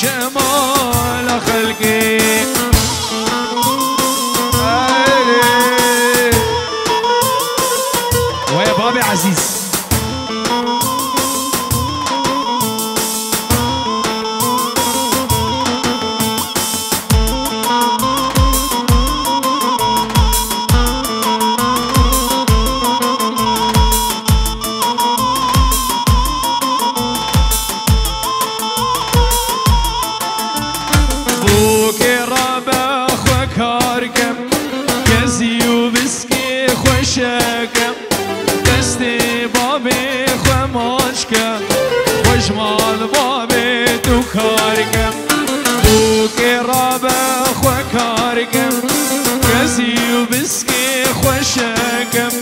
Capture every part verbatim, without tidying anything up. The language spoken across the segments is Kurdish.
Cemala xelkê. Wê babê ezîz. Bûkê rabe xwe kar kem, kezî û biskê xwe şekem. Destê babê xwe maç ke, xwe ji mal babê tu kar ke. Bûkê rabe xwe kar ke, kezî û biskê xwe şekem.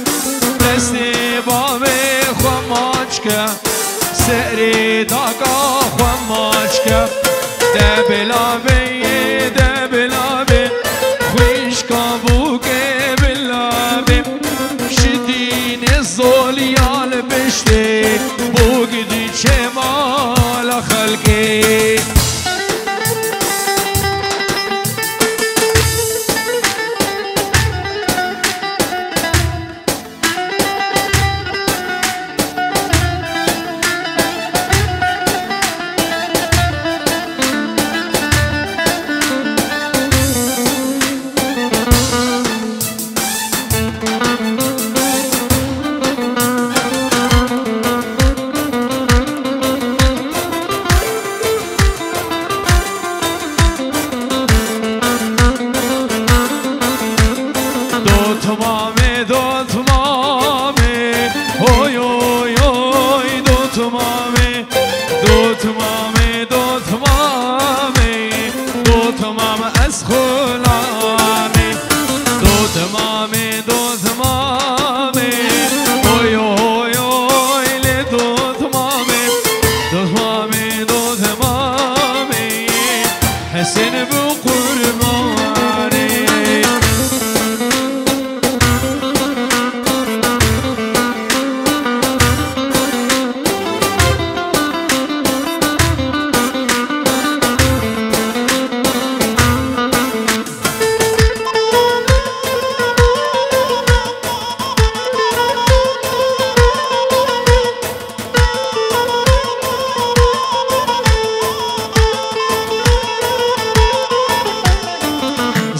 Destê babê xwe maç ke, serê daka xwe maç ke. De bila bê, de bila bê, xwişka bûkê bila bê. Ji dînê zolîya li piştê, bûk diçe mala xelkê. Dotmamê, dotmamê, oy, oy, oy, dotmamê, dotmamê, dotmamê, dotmam ez xulamê, dotmamê, dotmamê, oy, oy, oy, lê dotmamê, dotmamê, dotmamê. Hesên bi qurbanê.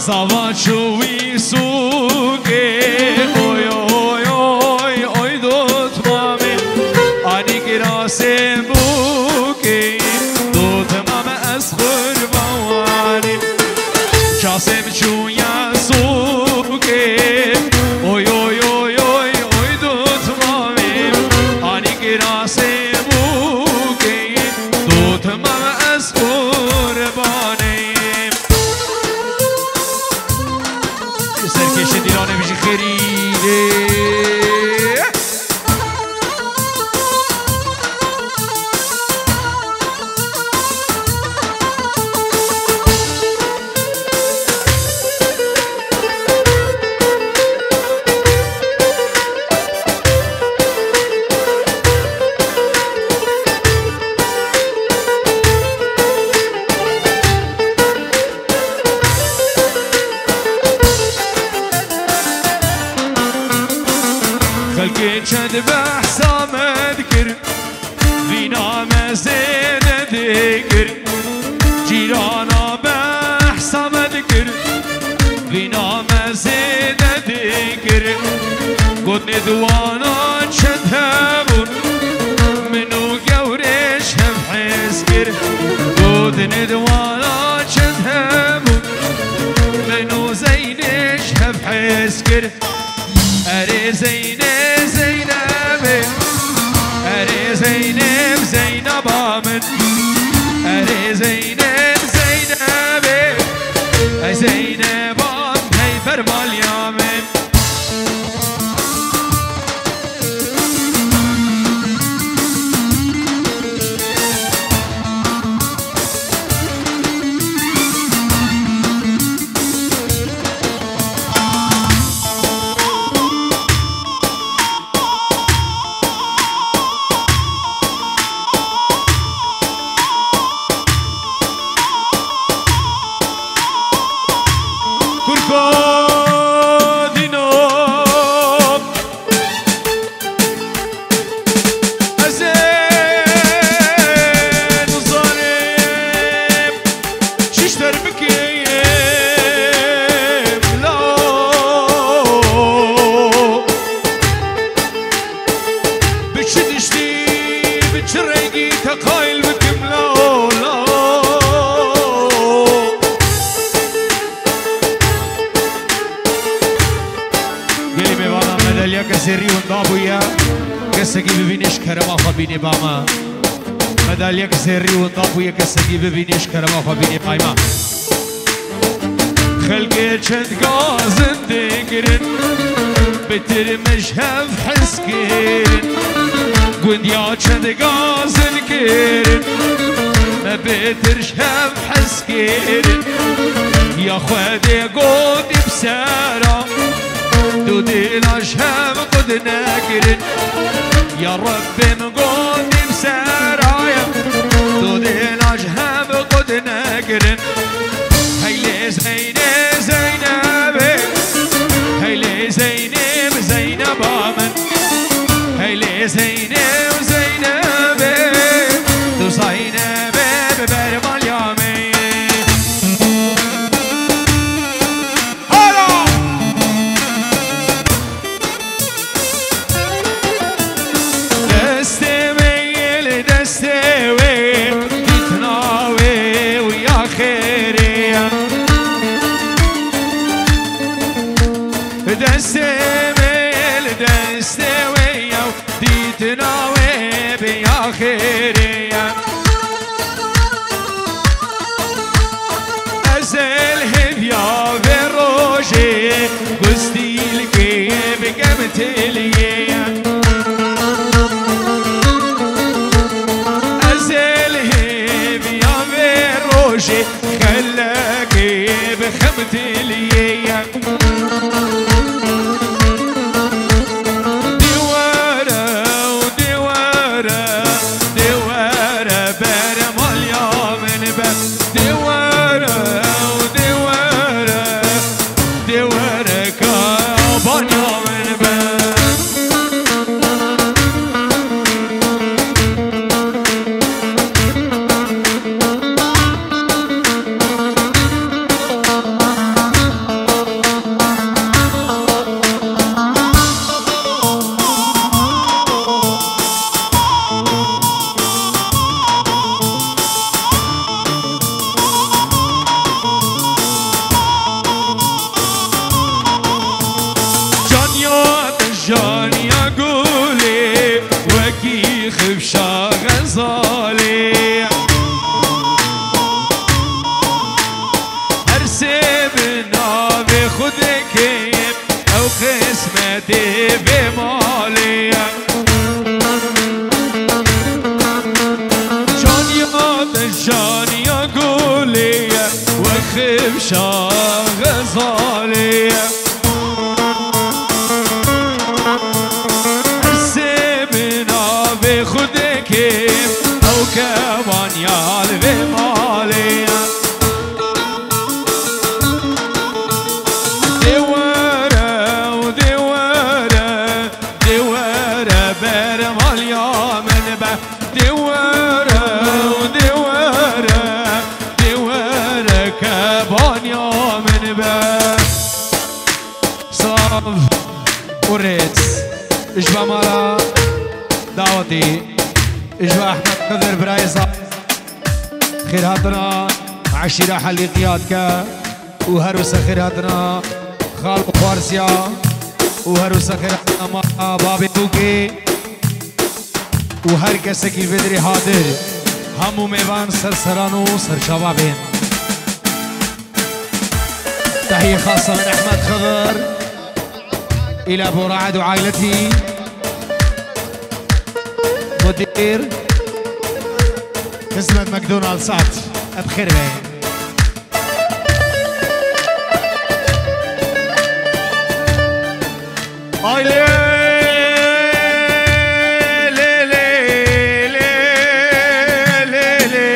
Zava çû wî sûkê, oy, oy, oy, oy, dotmamê, anî kirasê bûkê, dotmamê ez qurbanê. Çasê çûye sûkê. Oy, oy, oy, oy, oy, dotmamê. Anî kirasê bûkê. Dotmam ez qurbanê. Serkêşê dîlanê bijî xêrî. Xelkê çend behsa me dikir, vîna me zêde dikir. Cîrana behsa me dikir, vîna me zêde dikir. Got nêdwana çend hebûn, min û gewrê ji hev hez kir. Got nêdwana çend hebûn, min û Zeynê ji hev hez kir. Erê Zeynê, Zeynebê. Erê Zeyneb, Zeyneba min. Erê Zeyneb, Zeynebê. Ey Zeyneba, hey fermaliya min. Gelî mêvana, medalya kesê rî winda bûye. Kesekî bibîne ji kerema xwe bînê ba me. Medalya kesê rî winda bûye, kesekî bibîne ji kerema xwe bînê bay me. Xelkê çend gazin digirin, bitir me ji hev hez kirin. Gundiya çend gazin kirin, me bitir ji hev hez kirin. Ya Xwedê gotî bi sera, du dîna ji hev qud nekirin. Ya Rebbê min gotî bi sera ye, du dîna ji hev qud nekirin. Hey lê Zeynê, Zeynebê, hey lê Zeynê, Zeyneba min. Hey lê Zeynê û Zeynebê, du Zeynebê bi ber maliya me. Hala! Destê wê yê li destê wê, dîtina wê û ya xêrê ye. Destê wê yê li destê wê ye, dîtina wê bi ya xêrê ye. Ez ê li hêviya vê rojê, gustîlkê bikem tiliyê. Ez ê li hêviya vê rojê, xelekê bixem tiliyê. Dê were û dê were, dê were ber maliya min be. Dê were û dê were, dê were ka banya min be. Canya te janiya gulê, wekî xifşa xezalê. Her sê bi navê Xwedê kêm, ew qismetê vê malê ye. Caniya te janiya gulê ye, we xifşa xezalê ye. Her sê bi navê Xwedê kêm, ew kevaniya li vê malê ye. Dê were û dê were, dê were ber maliya min be. Dê were û dê were, dê were kevaniya min be. Sav û rêz ji ba mala dawetî, ji ba Ehmed Xidir birayê Sav. Xêrhatina eşîra Helîqiya dike û her wisa xêrhatina xal û xwarziya û her wisa xêrhatina mala babê Bûkê û her kesekî vê dirê hadir, hemû mêvan ser seran û serçava bên. تحية خاصة من أحمد خضر إلى أبو رعد وعائلته. مدير خدمة ماكدونالدز سات. بخير بيه. Ay lê, lê, lê, lê, lê, lê.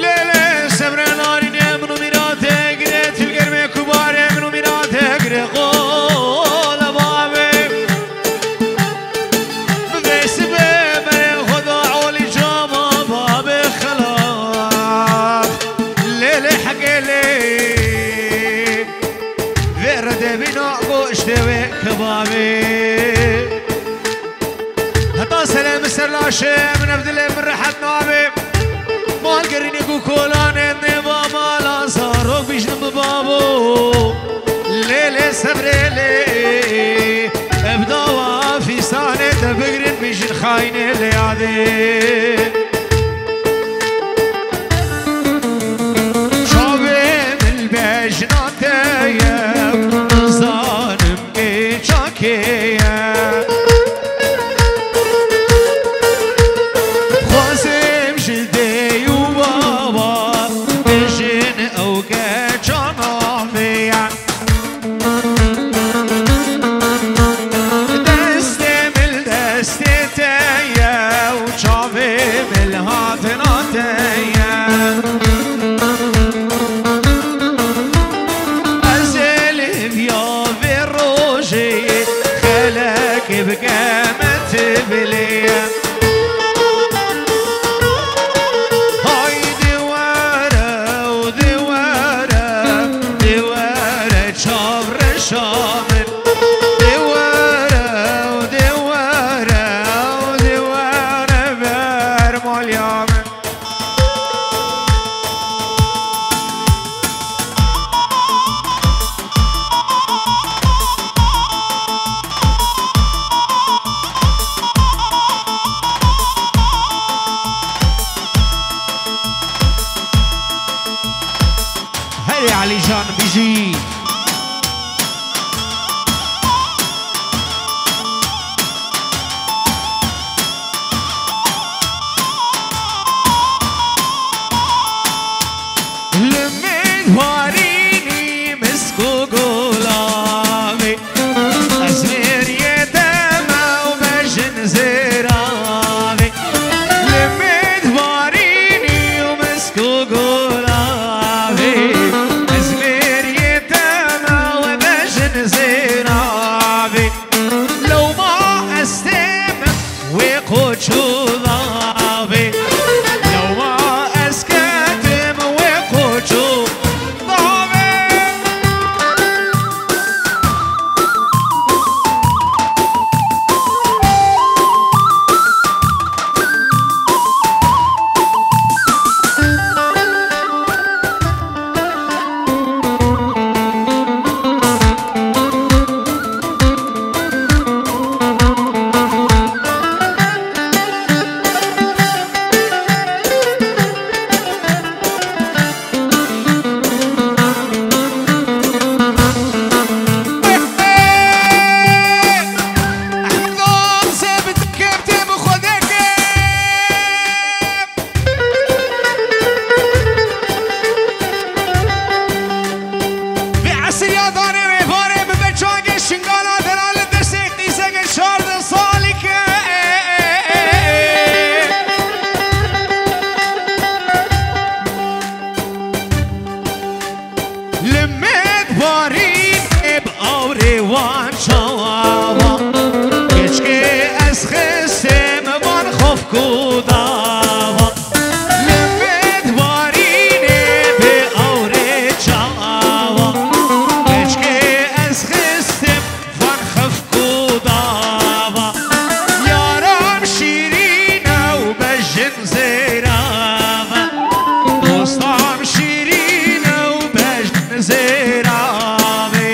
Lê, lê, sebre narînê min û mîratê girê, tilgermê kubarê min û mîratê girê, qola bavê. Bivê sibê berê xwe da olî cama babê xelaf. Lê, lê, hegê lê. Vê redê bîna goştê wê kebabê. Heta serê min ser laşê min ev dilê min rehet nabe. Mal gerînê ku kolanê nêva mala zarok bijnim bi babo Çavê min bejna te ye, nizanim kê çakê ye. Xwazim ji dê û baba bijin ew keça navê ye. Destê min destê te ye û çavê min hatina te ye. Ez ê li viya vê rojê xelekê bikeme tibilê. Haydi were û di were, di were çavreşa min. Di were û di were û di were ber maliya min. Herê Elîcan bijî. Li min warînî misk û gulavê, ez mêriyê te me û bejin zêravê. Li min warînî û misk û gulavê, ez mêriyê te me û bejin zêravê. Lewma ez têm wê qoç û davê. Lewma ez ketim wê qoç û davê. Vê esir ya danê rêvarê bibe çangê Şingala dera li destê qîzeke çardeh salî ke. Li min warînê bi awrê wan çawa. Keçkê ez xistêm van xofk û dava. Li min warînê bi awrê çawa. Keçkê ez xistêm van xifk û dava. Yaram şîrîn e û bejin zêrav e. Dostam şîrîn e û bejin zêrav e.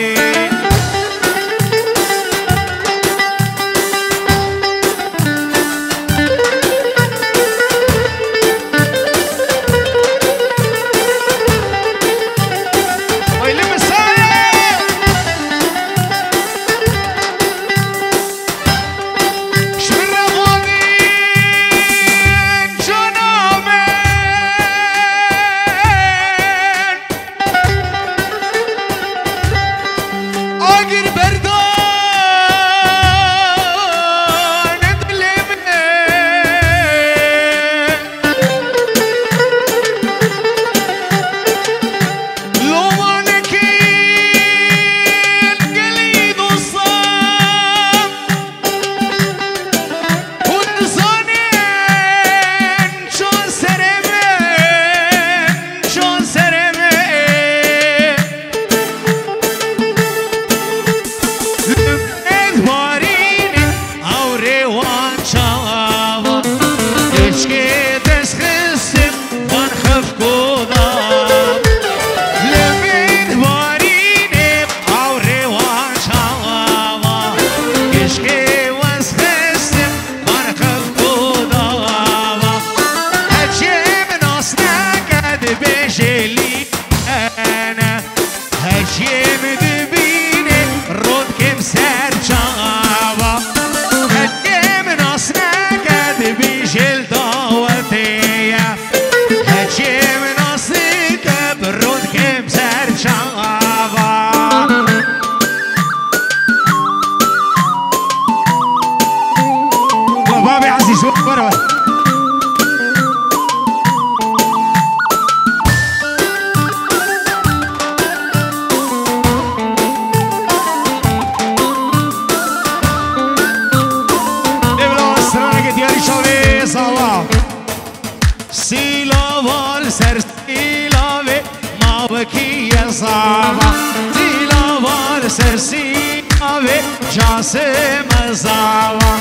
zava, zîlava li ser sînavê casê me zava.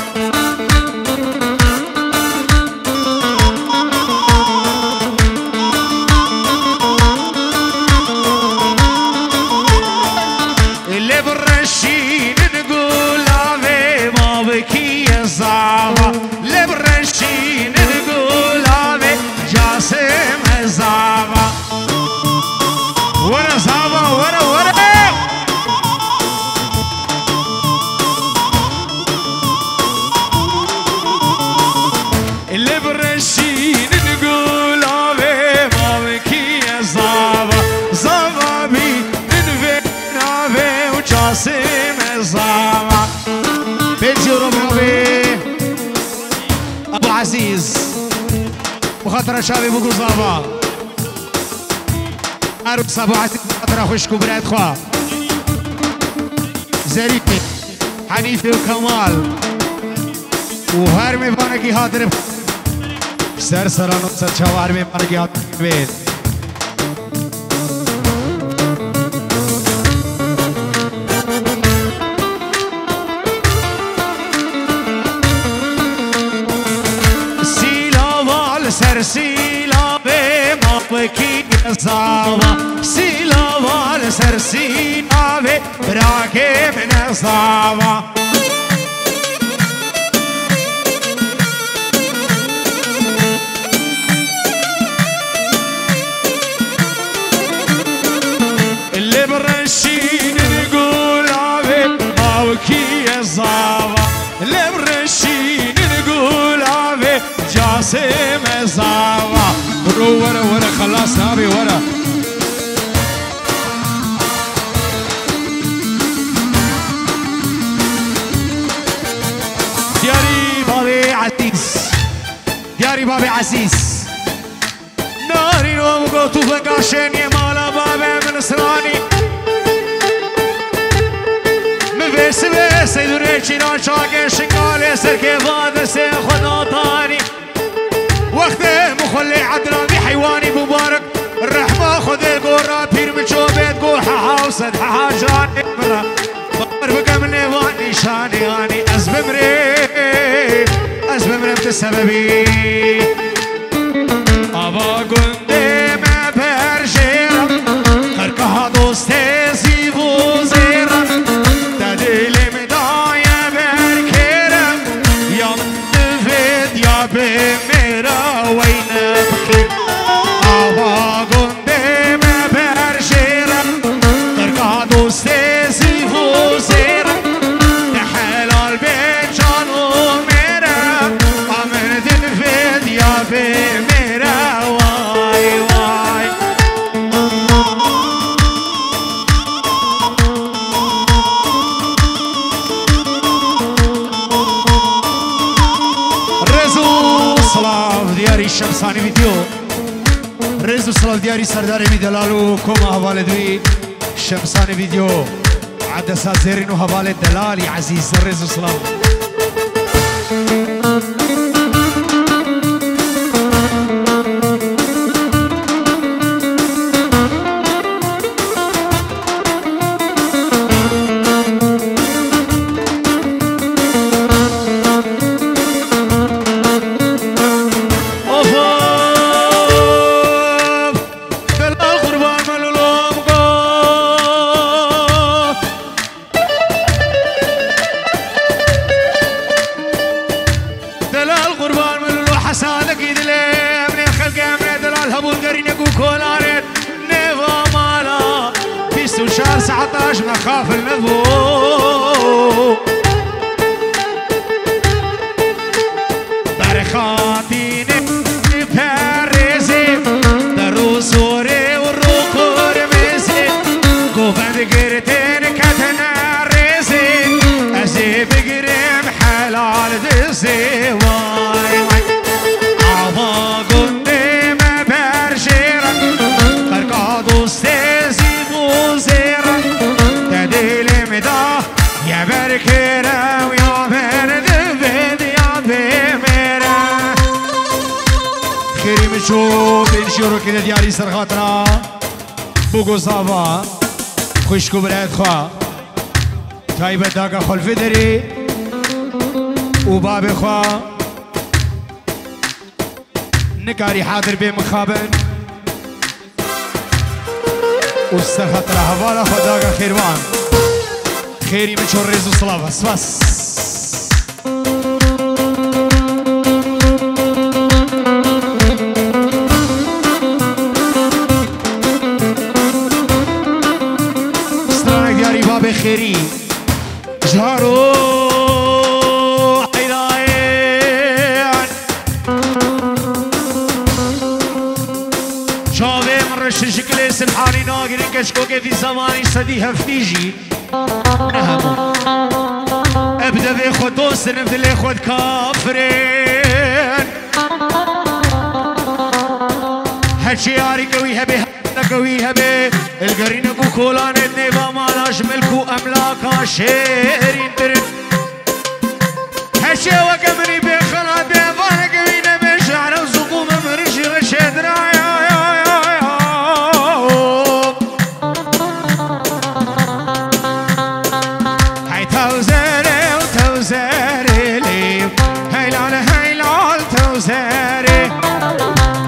Lê bireşînin gulavê bavkî ye zava. Lê bireşînin gulavê casê me zava. Were zava, were, were. Lê bireşînin gulavê bavkî ye zava. Zava bînin vê navê û casê me zava. Pêncî euro bavê Ebu Ezîz. Bi xatira çavê bû ku zava. Erû Ebu Ezîz bi xatira xwişk û birayet xwe. Zerîfê, Henîfê û Kemal. Û her mêvanekî hatire ser seran û ser çawa her mêvanekî hatire bê. Sîlava li ser sîlavê mavekî ye zava. Sîlava li ser sîlavê birakê min e zava. Lê bireşînin gulavê bavkî ye zava. Lê bireşînin gulavê casê me zava. Bro were were xelas nabê were. Diyarî bavê Ezîz. Diyarî bavê Ezîz. Narîn û got û venga şêniyê mala bavê min stranî. Min vê sibê seydurê çîran çakê şingalê serkê va destê xwe datanî. Wextê min xwe lê edra vî heywanî mubarek, rehma Xwedê gora pîr min ço bêt, got heha û sed heha canê min re. Bawer bike min ê van nîşanê anî, ez bimrê, ez bimrim ti sebebî. Ava gundê me berjêra, qirkaha dostê zîv û zêra, te dilê min daye ber kêra, ya min divêt ya bê mêra weyne bikê. Ava gundê me berjêra, qirka dostê zîv û zêra, te helal bê can û mêra, a min divêt ya bê mêra, way, way. Rêz û silav diyarî Şemsanî Vîdyo. Rêz û silav diyarî serdarê wî delal û koma hevalê dûî Şemsanî Vîdyo. Edesa zêrîn û hevalê delalî ezîz. Rêz û silav. Of, of. Delal qurban me lulom go. Delal qurban me lulo hesalekî dilê em nê xelkê em nê delal hebûn gerînek û kolanê nêva mala bîst û çar saeta ji me xafil nebû. Berxatînê perêzê, der û zorê û rokormêzê, govend girtin ketine rêzê, ez ê bigirim helal dizê, way, way. Ava gundê me berjêra, qerka dostê zîv û zêra, te dilê min da, ya ber kêra û ya ber divê diya bê mêra. Xêrî min ço pêncî euro kide diyarî ser xatira. Bû gozava xwişk û birayet xwe, taybet daka xwe li vê derê û babê xwe nikarî hadir bê mixabin û ser xatira hevala xwe daka xêrvan. Xêrî min çor rêz û silav e. Spas. Stranek diyarî babê xêrî. Jaro heyran. Çavê min reşi ji kilê Silhanî nagirin, keçkokê vî zemanî sedî heftî jî. Ne hemû. Eb devê xwe dost in, ev dilê xwe dikafirên. Heçê yarîke wî hebê, hereke wî hebê. Li gerînek û kolanê nêva mala ji milk û emlaka şêrîntir in. Heçê weke minî bê xelatê, vaneke wî nebê, şehre û ziqûme mirin jî reşê diraya. Hey tewzerê û tewzerê lê, hey lal, hey lal tewzerê.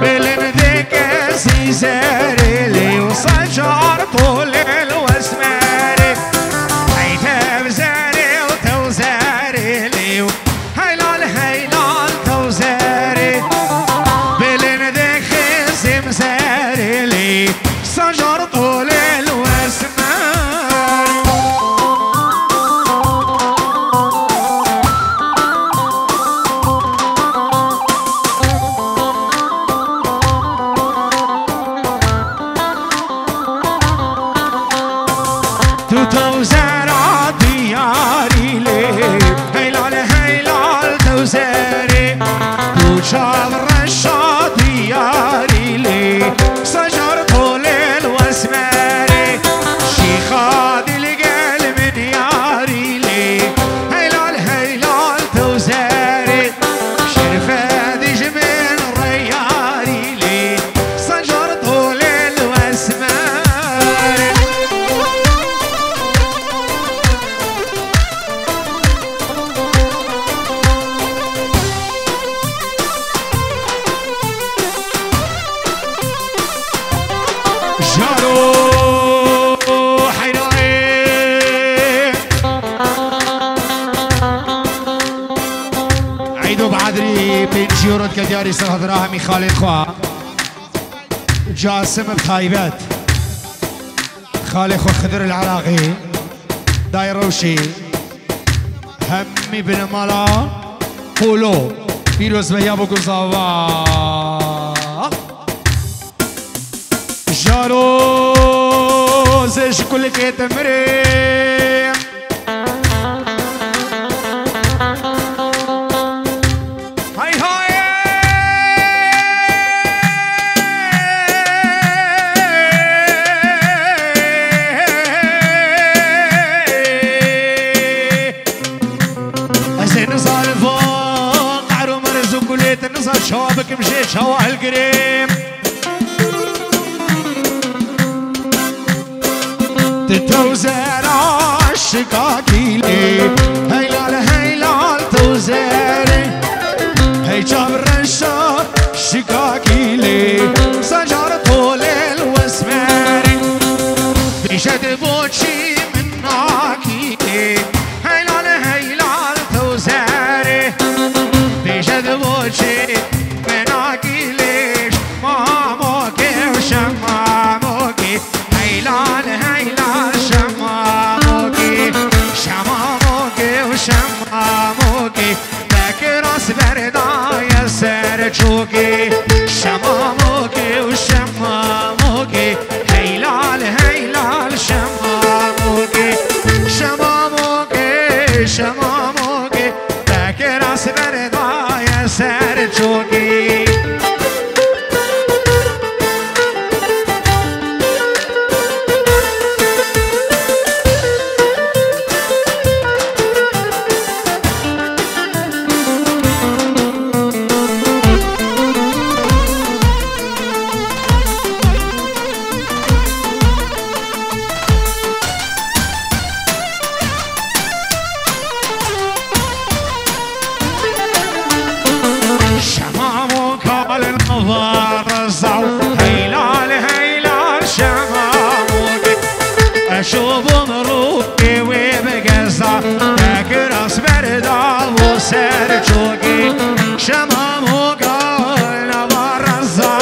Belin dê kesî zerê lê û secar tolê li wesmerê. Hey tewzerê û tewzerê lê û hey lal, hey lal tewzerê. Belin dê xizim zerê lê. Sacar tolê li wesmer. Tu tewzera diyarî lê, hey lal, hey lal tewzerê. Tu çav reşa diyarî lê, sacar tolê li wesmerê. Şîxa dî li gel min yarî lê, hey lal, hey lal tewzerê. Şerife dî ji min reyarî lê, sacar tolê li wesmerê. Jaro heyrayê. Eydo Badirî pêncî euro dike diyarî ser xatira hemî xalên xwe. Casim bi taybet. Xalê xwe Xidir li Iraqê, dayê Rewşê, hemî binemala Polo, pîroz be ya bo gozava. Jaro zê ji kulikê te mirê. Hay hay! Ez ê niza li van qehro merz û gulê te niza çawa bikim jê çawa hilgirêm. Di tewzera şikakî lê, hey lal, hey lal tewzerê. Hey çav reşa şikakî lê, sacar tolê li wesmerê. Bêje di bo çî min nakî lê, hey lal, hey lal tewzerê. Bêje di bo çî min nakî lê, şemamokê û şemamokê. Hey lal, hey lal, şemamokê, şemamokê û şemamokê, te kiras berdaye ser çokê. Şemamokê û şemamokê, hey lal, hey lal, şemamokê, şemamokê, şemamokê, te kiras berdaye ser çokê. Şûbûm rûkê wê bi geza, te kiras berda û ser çokê. Şema mogal nava reza,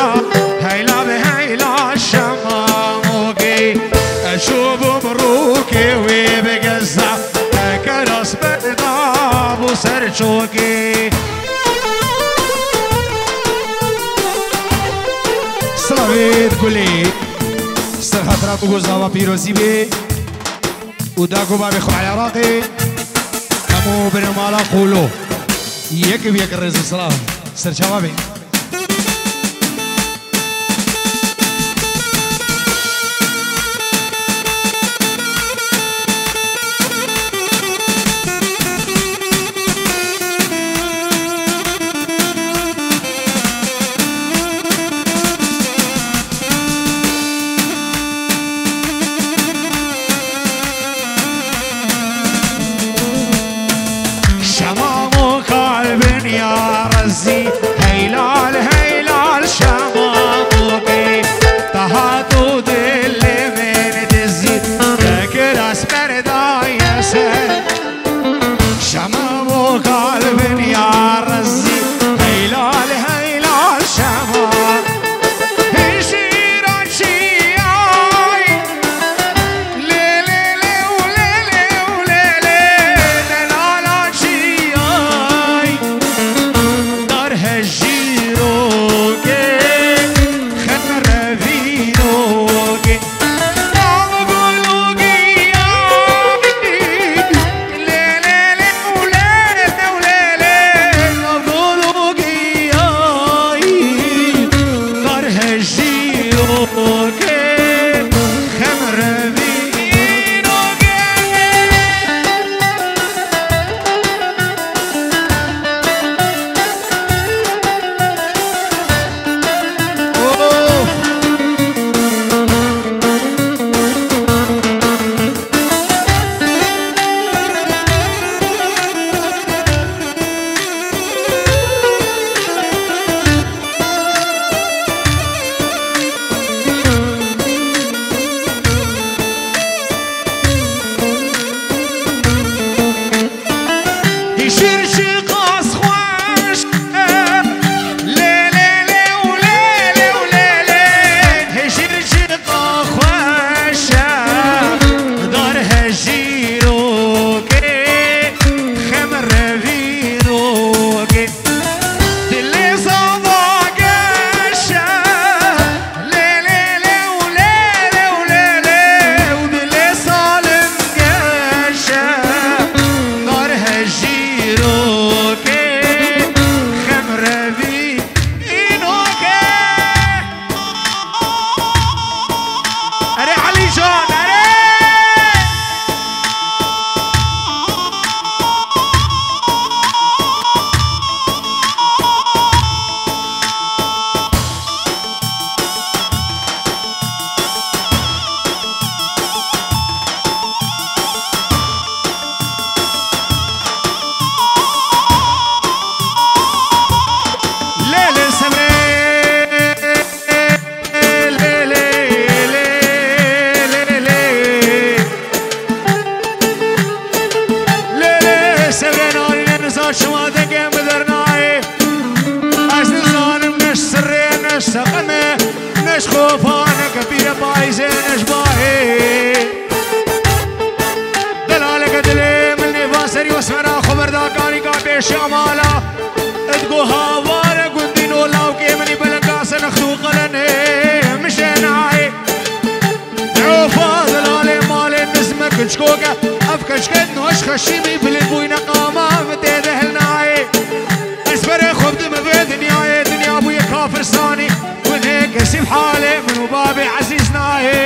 heyla bi heyla şema mogê. Şûbûm rûkê wê bi geza, te kiras berda û ser çokê. Slavêt gulê. Ser xatira ku zava pîrozî bê û da ku bavê xwe Iraqê, hemû binê mala Qûlo. Yek bi yek rêz û silav. Serçava bê. Şema û kalbin ya rezî, heylal, heylal, şema û kê, te hat û dilê min dizî, te kiras berdaye ser. Şema û kalbin ya rezî, heylal, heylal, şema. Hijîra çiyay, lê, lê, lê û lê, lê û lê, lê, delala çiyay. Dar hejîrokê, xem revînokê. Av gul û giyayî, lê, lê, lê û lê, lê û lê, lê. Av gul û giyayî, dar hejîrokê, xem revînokê. Hişîr çiqas xweş e. Lê, lê, lê û lê, lê û lê, lê. Hişîr çiqas xweş e. Dar hejîrokê, xem revînokê. Dilê zava geş e. Lê, lê, lê û lê, lê û lê, lê û dilê salim geş e. Dar hejîrokê, xem revînokê. Erê Elî Can, erê! Lê, lê, sebrê. Lê, lê, lê, lê, lê, lê. Lê, lê, sebrê narîne, niza çima dengê min dernayê. Ez nizanim ne ji sirrê, ne ji seqimê, ne ji xofane, ke pîre payîzê, ne ji bahê. Delaleke dilê min nêva serî wesmera xwe berda kanîka pêşiya mala. Digo havare gundî no lawkê min î beleka se next û qelenê min jê nayê. Ew fadil alê malê nizme keçikoke, ev keçike noş xeşîmî bilê bûyne qama min tê de hilnayê. Ez berê xwe bidim vê dinyayê, dinya bûye kafirsanî, gunê kesî bi halê min û babê ezîz nayê.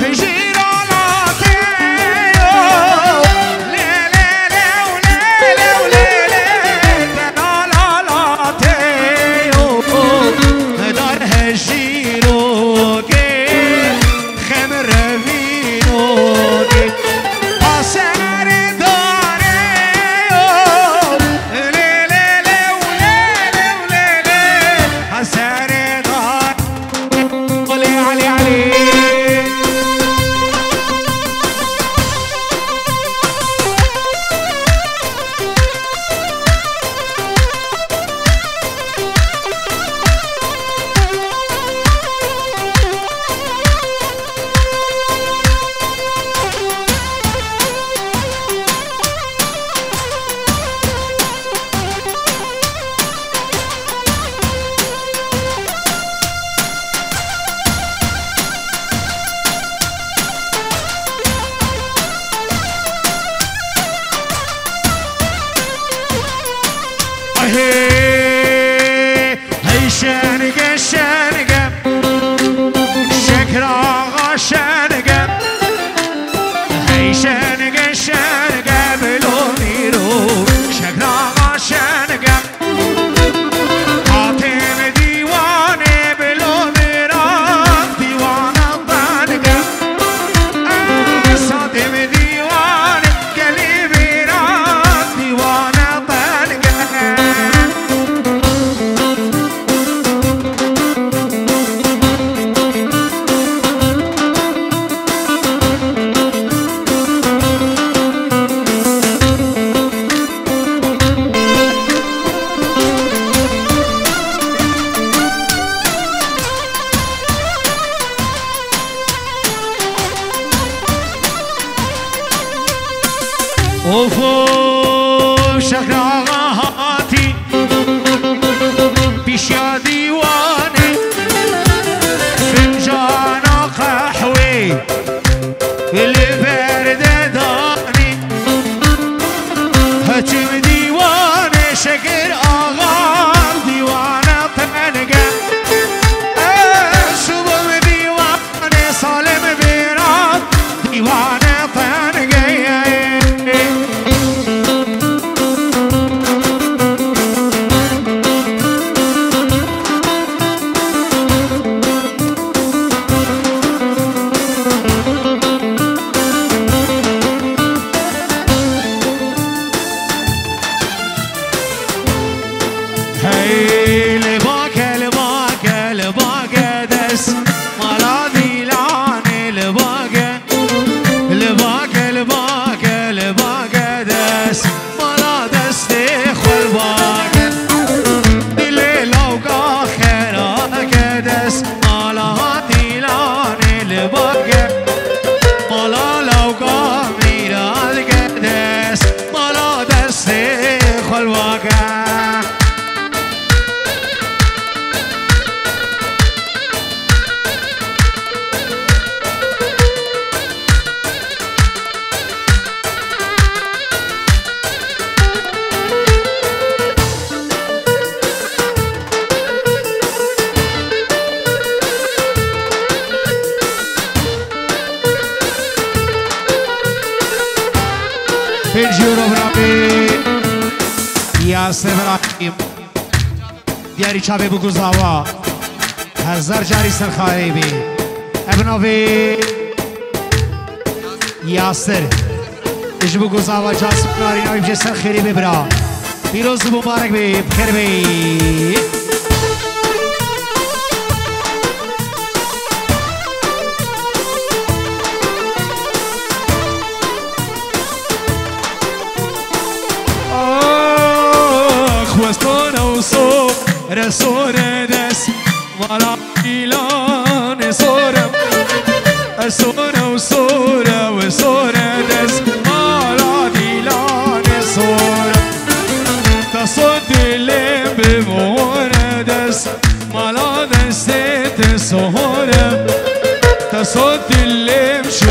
Hijîra latê yo, lê, lê, lê, û lê, lê, û lê, lê, te la, la, latê yo, dar hejîrokê, xem revînokê, ha serê darê yo, lê, lê, lê, û lê, lê, û lê, lê, ha serê dar- Ofo, Şexraxa hatî pîşiya dîwanê, fincana qehwê li ber de danî. Heçim dîwanê Şekir Axa, dîwana tenge. Ez şibim dîwanê Salim Bêra, dîwana tenge. Hey, li bake, li bake, li bake dest mala Dîlanê, li bake, li bake, li bake, li bake dest mala destê xwe li bake. Dilê lawka xera ke dest mala Dîlanê li bake. Mala lawka Mîra dike dest mala destê xwe li bake. Pêncî euro birabî Yasir Birahîm. Diyarî çavê bû guzava. Hezar carî ser xayê bî. Ev navê Yasir. Ji bo guzava Casim Narîn, ew jê ser xêrê bê bira. Pîroz û mubarek bê, bi xêr bê. Ax, westone û sore, sore dest mala Dîlanê sore. Ez sore û sore û sore dest mala Dîlanê sore. Ta sor dilê bi more dest mala destê te sore. Ta sor dilê ji